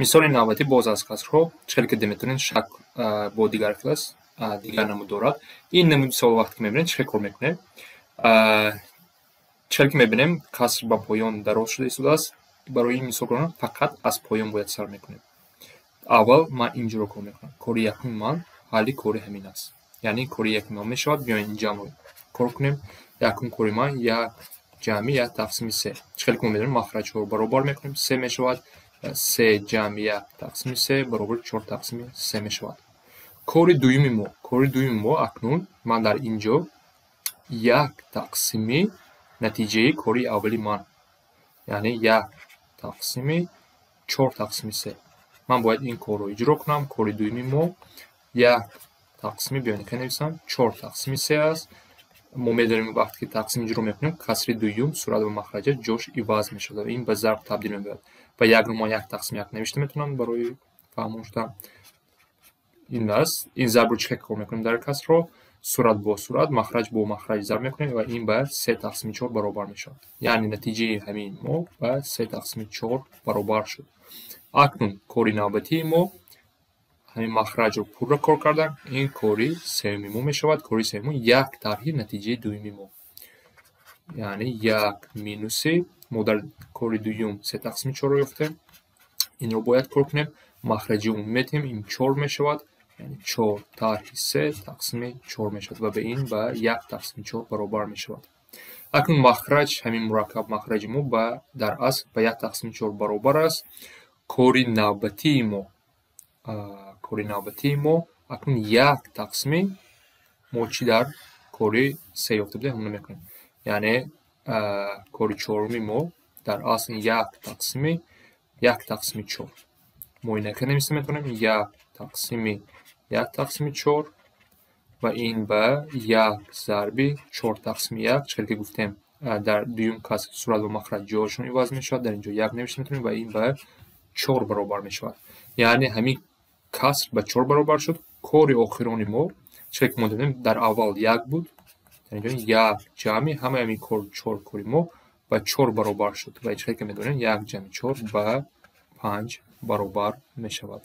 Мисоли навбатӣ боз аз касрҳо, чӣ хеле ки метавонед, шакл бо дигар хел аст, дигар намуд дорад. Ин намуди савол вақте ки мебинем, чӣ хел кор мекунем? Чӣ хеле ки мебинем, каср ба поён дароз шуда истодааст. Барои ин мисол кардан фақат аз поён бояд сар мекунем. Аввал ман инҷоро кор мекунам. Кори якуми ман ҳалли кори ҳамин аст. Яъне кори якуми ман мешавад, биёед ин ҷамъро кор кунем. Якум кори ман як ҷамъи як тақсими се. Чӣ хеле ки мо медонем, махраҷҳоро баробар мекунем, се мешавад. Се ҷамъи як тақсими се баробари чор тақсими се мешавад. Кори дуюми мо, кори дуюми мо акнун ман дар ин ҷо як тақсими натиҷаи кори аввали ман, яъне як тақсими чор тақсими се. Ман бояд ин корро иҷро кунам. Кори дуюми мо як тақсими, биёед нависам, чор тақсими се аст. Мо медонем, вақте ки тақсим иҷро мекунем, касри дуюм сурат ва махраҷа ҷош иваз мешавад ва ин ба зарб табдил меёбад. Ва якро ман як тақсими як навишта метавонам барои фаҳмон шудан. Ин аст. Ин зарбро чӣ хел кор мекунем дар касрҳо? Сурат бо сурат, махраҷ бо махраҷ зарб мекунем ва ин ба се тақсими чор баробар мешавад. Яъне натиҷаи ҳамин мо ба се тақсими чор баробар шуд. Акнун кори навбатии мо ҳамин махраҷро пурра кор кардан, ин кори сеюми мо мешавад. Кори сеюми мо як тарҳи натиҷаи дуюми мо. Яъне як минуси мо дар кори дуюм се тақсими чорро ёфтем. Инро бояд кор кунем. Махраҷи умумӣ метиҳем, ин чор мешавад. Яъне чор тарҳи се тақсими чор мешавад ва ба ин ба як тақсими чор баробар мешавад. Акнун махраҷ ҳамин мураккаб махраҷи мо ба дар асл ба як тақсими чор баробар аст. Кори навбатии мо, кори навбатии мо акнун як тақсими мо чӣ дар кори се ёфта будем, ҳамонро мекунем. Яъне кори чоруми мо дар асл як тақсими як тақсими чор. Мо инака нависта метавонем як тақсими як тақсими чор ва ин ба як зарби чор тақсими як. Чӣ хеле ки гуфтем, дар дуюм каср сурат ва махраҷ ҷояшон иваз мешавад. Дар ин ҷо як навишта метавонем ва ин ба чор баробар мешавад. Яъне ҳамин каср ба чор баробар шуд. Кори охирони мо, чӣ хеле ки мо дидем, дар аввал як буд, дар ин ҷо як ҷамъи ҳамаи ҳамин кор чор кори мо ба чор баробар шуд ва чӣ хеле ки медонем, як ҷамъи чор ба панҷ баробар мешавад.